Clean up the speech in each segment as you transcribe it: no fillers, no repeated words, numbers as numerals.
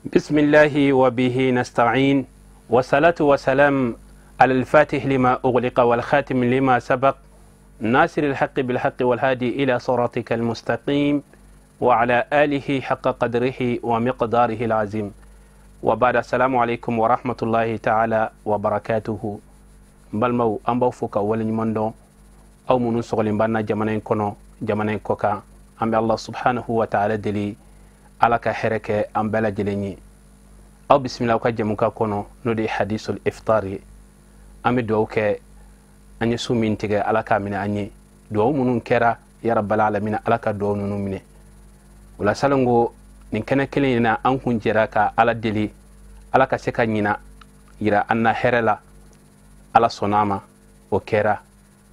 بسم الله وبه نستعين، والصلاة والسلام على الفاتح لما أغلق والخاتم لما سبق، ناصر الحق بالحق والهادي إلى صراطك المستقيم، وعلى آله حق قدره ومقداره العظيم. وبعد، السلام عليكم ورحمة الله تعالى وبركاته. Balimaw, an b'aw fo ka waleɲuman dɔn, aw minnu sɔgɔlen b'an na jamana in kɔnɔ, jamana in kɔ kan. An bɛ Allah subhanahu wa ta'ala deli, Ala ka hɛrɛ kɛ an bɛɛ lajɛlen ye. Aw bisimila aw ka jɛmukan kɔnɔ, n'o de ye Hadisul Iftar ye. An bɛ dugawu kɛ an ye sun min tigɛ, Ala k'a minɛ an ye. Dugawu minnu kɛra, ya rabbal alamina, Ala ka dugawu ninnu minɛ. O la salon ko nin kɛnɛ kelen in na, an kun jɛra ka Ala deli, Ala ka se ka ɲina yira an na hɛrɛ la. Ala sɔnna a ma, o kɛra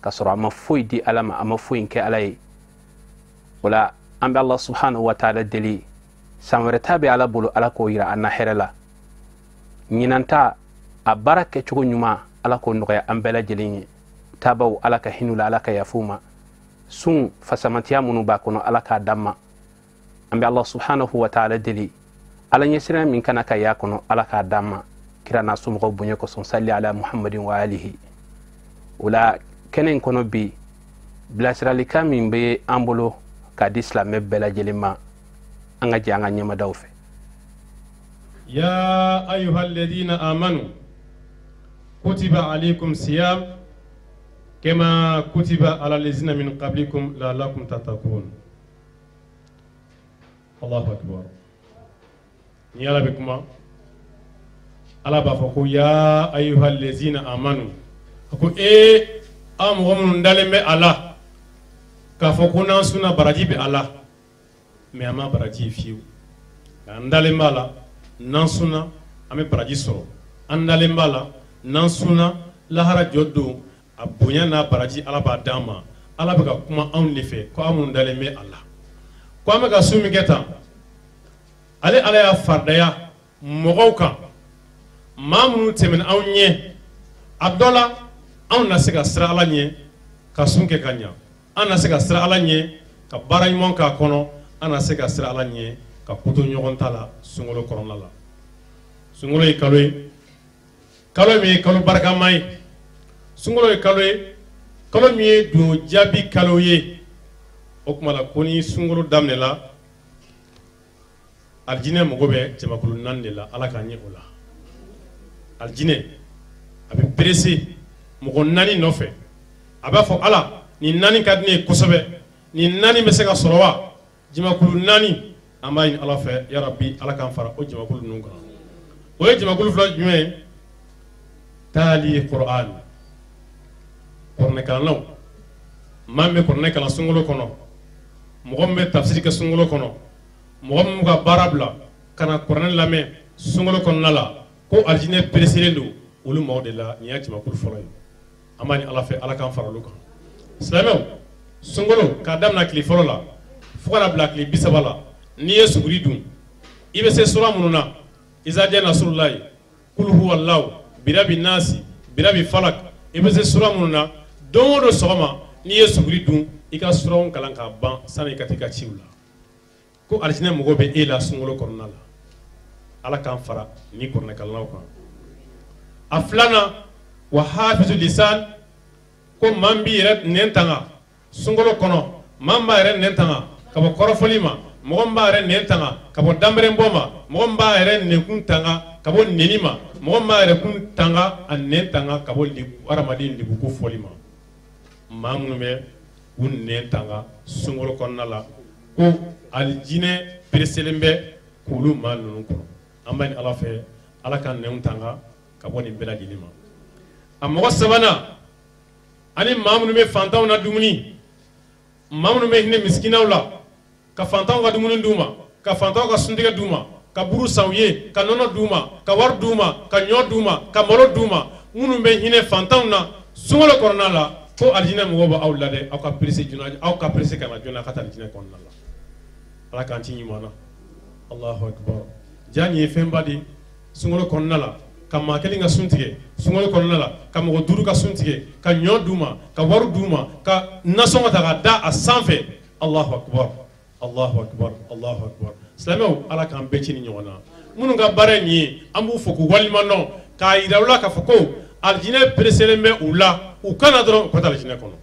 ka sɔrɔ a ma foyi di Ala ma, a ma foyi kɛ Ala ye. O la an bɛ Allah subhanahu wa ta'ala deli, san wɛrɛ ta bɛ Ala bolo, Ala k'o yira an na hɛrɛ la. Ɲinan ta, a baara kɛcogo ɲuman, Ala k'o nɔgɔya an bɛɛ lajɛlen ye. Tabaw, Ala ka hin'u la, Ala ka yaf'u ma. Sun fasamatiya minnu b'a kɔnɔ, Ala k'a d'an ma. An bɛ Allah subhanahu wa ta'ala deli, Ala ɲɛsiran min kana ka y'a kɔnɔ, Ala k'a d'an ma, kira n'a somɔgɔw bonya kosɔn. Sali ala Muhammadin wa alihi. O la kɛnɛ in kɔnɔ bi, bilasiralikan min bɛ an bolo k'a di silamɛ bɛɛ lajɛlen ma, an ka jɛ an ka ɲɛmadaw fɛ. يا أيها الذين آمنوا كتب عليكم الصيام كما كتب على الذين من قبلكم لعلكم تتقون. الله أكبر. Ni Ala bɛ kuma, Ala b'a fɔ ko يا أيها الذين آمنوا, a ko ee, aw mɔgɔ minnu dalen bɛ a la k'a fɔ ko n'an sunna, baraji bɛ a la, mais an ma baraji ye fiyewu. An dalen b'a la, n'an sunna, an bɛ baraji sɔrɔ. An dalen b'a la, n'an sunna, lahara jɔ don, a bonya n'a baraji, Ala b'a d'an ma. Ala bɛ ka kuma anw de fɛ ko aw minnu dalen bɛ a la ko an bɛ ka sun min kɛ tan, ale Ala y'a faridaya mɔgɔw kan, maa minnu tɛmɛna anw ɲɛ. A dɔ la, anw na se ka siran Ala ɲɛ ka sun kɛ ka ɲa, an na se ka siran Ala ɲɛ ka baara ɲuman k'a kɔnɔ, an na se ka siran Ala ɲɛ ka koto ɲɔgɔn ta la sunkalo kɔnɔna la. Sunkalo ye kalo ye, kalo min ye kalo barikama ye. Sunkalo ye kalo ye, kalo min ye don jaabi kalo ye. O tuma la ko ni sunkalo daminɛla, alijinɛ mago bɛ jamakulu naani de la. Ala k'an ɲɛ o la. Alijinɛ a bɛ perese mɔgɔ naani nɔfɛ. A b'a fɔ: Ala, nin naani ka di ne ye kosɛbɛ, nin naani bɛ se ka sɔrɔ wa? Jamakulu naani, an b'a ɲini Ala fɛ, yarabi, Ala k'an fara o jamakulu ninnu kan. O ye jamakulu fila jumɛn ye? Taali Qur'an, kuranɛkalannaw. Maa min bɛ kuranɛ kalan sunkalo kɔnɔ, mɔgɔ min bɛ tafsiri kɛ sunkalo kɔnɔ, mɔgɔ min b'u ka baara bila ka na kuranɛ lamɛn sunkalo kɔnɔna la, ko alijinɛ pereselen don olu maaw de la. Nin y'a jamakulu fɔlɔ ye. An b'a ɲini Ala fɛ, Ala k'an fara olu kan. Silamɛw, sunkalo k'a daminɛ tile fɔlɔ la fo ka na bila tile 30 la, n'i ye suguri dun, i bɛ se sura minnu na: Izaja Nasurulayi, Kulu huwalawu, Birabi Nasi, Birabi Falak, i bɛ se sura minnu na, don o don sɔgɔma, n'i ye suguri dun, i ka suraw kalan k'a ban sani i ka t'i ka ciw la, ko alijinɛ mago bɛ e la sunkalo kɔnɔna la. Ala k'an fara ni kuranɛkalannaw kan. A filanan, wa hafizu lisan, ko maa min b'i yɛrɛ nɛn tanga sunkalo kɔnɔ, maa min b'a yɛrɛ nɛn tanga ka bɔ kɔrɔfɔli ma, mɔgɔ min b'a yɛrɛ nɛn tanga ka bɔ danbɛrɛnbɔ ma, mɔgɔ min b'a yɛrɛ nɛnkun tanga ka bɔ nɛni ma, mɔgɔ min b'a yɛrɛ kun tanga, a nɛn tanga ka bɔ hadamaden lebuko fɔli ma, maa minnu bɛ u nɛn tanga sunkalo kɔnɔna la, ko alijinɛ pereselen bɛ k'olu maa ninnu kɔnɔ. An b'a ɲini Ala fɛ, Ala ka nɛnw tanga ka bɔ nin bɛɛ lajɛlen ma. A mɔgɔ sabanan, ani maa minnu bɛ fantanw na dumuni, maa minnu bɛ hinɛ misikinaw la, ka fantanw ka dumuni d'u ma, ka fantanw ka suntigɛ d'u ma, ka buru san u ye, ka nɔnɔ d'u ma, ka wari d'u ma, ka ɲɔ d'u ma, ka malo d'u ma, minnu bɛ hinɛ fantanw na sunkalo kɔnɔna la, ko alijinɛ mɔgɔw bɛ aw la dɛ. Aw ka perese joona, aw ka perese ka na joona ka taa alijinɛ kɔnɔna la. Ala k'an ci ɲuman na. Allahu akbar. Ja nin ye fɛnba de ye sunkalo kɔnɔna la, ka maa kelen ka sun tigɛ sunkalo kɔnɔna la, ka mɔgɔ duuru ka sun tigɛ, ka ɲɔ d'u ma, ka wari d'u ma, ka nasɔngɔ ta ka da a sanfɛ. Allahu akbar, Allahu akbar, Allahu akbar. Silamɛw, Ala k'an bɛɛ ci ni ɲɔgɔn na. Minnu ka baara ye nin ye, an b'u fo k'u waleɲuman dɔn, k'a yira u la k'a fɔ ko alijinɛ pereselen bɛ u la, u kana dɔrɔn u ka taa alijinɛ kɔnɔ.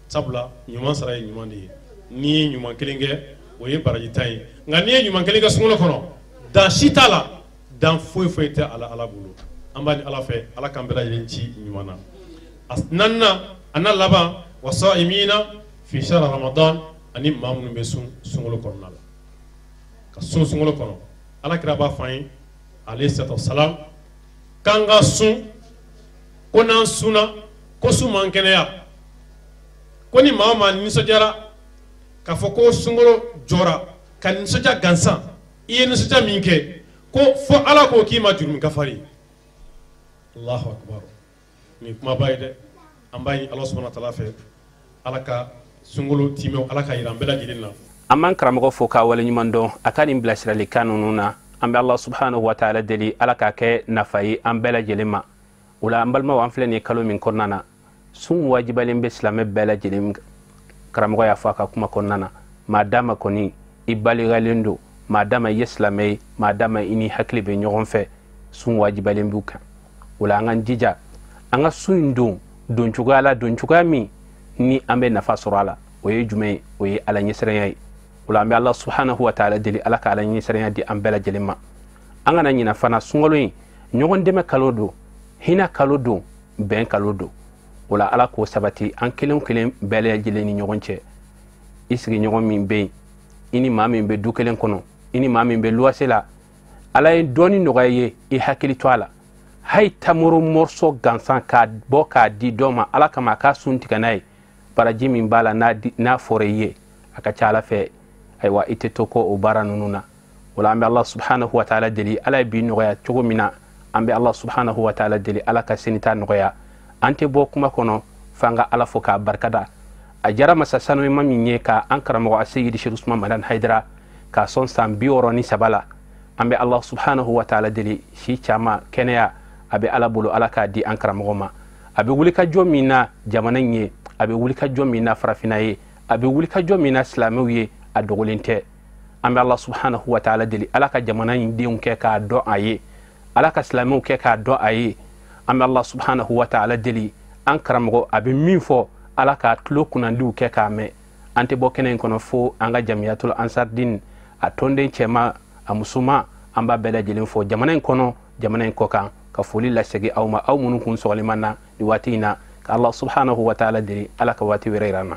Sabula ɲuman sara ye ɲuman de ye. N'i ye ɲuman kelen kɛ, o ye baraji tan ye, nka n'i ye ɲuman kelen kɛ sunkalo kɔnɔ, dan si t'a la, dan foyi foyi tɛ a la Ala bolo. An b'a ni Ala fɛ, Ala k'an bɛɛ lajɛlen ci ɲuman na. A naaninan a n'a laban, wasaimina fi shahr ramadan, ani maa minnu bɛ sun sunkalo kɔnɔna la, ka sun sunkalo kɔnɔ. Ala kira b'a fɔ an ye alayhi salatu wasalam k'an ka sun, ko n'an sunna ko sun m'an kɛnɛya, ko ni maa o maa nisɔndiyara k'a fɔ ko sunkalo jɔra ka nisɔndiya gansan, i ye nisɔndiya min kɛ, ko fo Ala k'o k'i ma jurumu kafari. Allahu akbar, nin kumaba ye dɛ. An b'a ɲini Ala subahana taala fɛ, Ala ka sunkalo timɛw Ala ka yira an bɛɛ lajɛlen na. An b'an karamɔgɔ fo k'a waleɲuman dɔn a ka nin bilasiralikan ninnu na. An bɛ Ala subahanahu wa taala deli, Ala k'a kɛ nafa ye an bɛɛ lajɛlen ma. O la an balimaw, an filɛ nin ye kalo min kɔnɔna na, sun wajibalen bɛ silamɛ bɛɛ lajɛlen. Karamɔgɔ y'a fɔ a ka kuma kɔnɔna na, maa dama kɔni i baligalen don, maa dama i ye silamɛ ye, maa dama i ni hakili bɛ ɲɔgɔn fɛ, sun wajibalen b'u kan. O la an k'an jija an ka sun in don don cogoya la, don cogoya min ni an bɛ nafa sɔrɔ a la. O ye jumɛn ye? O ye Ala ɲɛsiranya ye. O la an bɛ Ala subahanahu wa taala deli, Ala ka Ala ɲɛsiranya di an bɛɛ lajɛlen ma. An kana ɲina fana, sunkalo in ɲɔgɔn dɛmɛ kalo don, hinɛ kalo don, bɛn kalo don. O la Ala k'o sabati an kelen kelen bɛɛ lajɛlen ni ɲɔgɔn cɛ. I sigiɲɔgɔn min bɛ yen, i ni maa min bɛ du kelen kɔnɔ, i ni maa min bɛ luwase la, Ala ye dɔɔni nɔgɔya i ye, i hakili to a la. Hayi tamaro morceau gansan k'a bɔ k'a di dɔ ma Ala kama a k'a sun tigɛ n'a ye, baraji min b'a la n'a fɔra i ye, a ka ca Ala fɛ, ayiwa i tɛ to kɔ o baara ninnu na. O la an bɛ Ala subahanahu wa taala deli, Ala ye bi nɔgɔya cogo min na, an bɛ Ala subahanahu wa taala deli, Ala ka sini ta nɔgɔya. An tɛ bɔ kuma kɔnɔ f'an ka Ala fo k'a barikada. A jara masa sanuman min ye ka an karamɔgɔ Aseyidi Sedu Usman Madani Hayidara k'a sɔn san 63 la, an bɛ Ala subahanahu wa taala deli, si caman kɛnɛya a bɛ Ala bolo, Ala k'a di an karamɔgɔ ma. A bɛ wulikajɔ min na jamana in ye, a bɛ wulikajɔ min na farafinna ye, a bɛ wulikajɔ min na silamɛw ye, a dogolen tɛ. An bɛ Ala subahanahu wa taala deli, Ala ka jamana in denw kɛ k'a dɔn a ye, Ala ka silamɛw kɛ k'a dɔn a ye. An bɛ Ala subahanahu wa taala deli, an karamɔgɔ a bɛ min fɔ, Ala k'a tulo kunnandiw kɛ k'a mɛn. An tɛ bɔ kɛnɛ in kɔnɔ fo an ka Jamiyatul Ansardin a tɔnden cɛman a musoman, an b'a bɛɛ lajɛlen fɔ jamana in kɔnɔ, jamana in kɔkan, ka foli lasegin aw ma, aw minnu kun sɔgɔlen b'an na nin waati in na, ka Ala subahanahu wa taala deli, Ala ka waati wɛrɛ yira an na.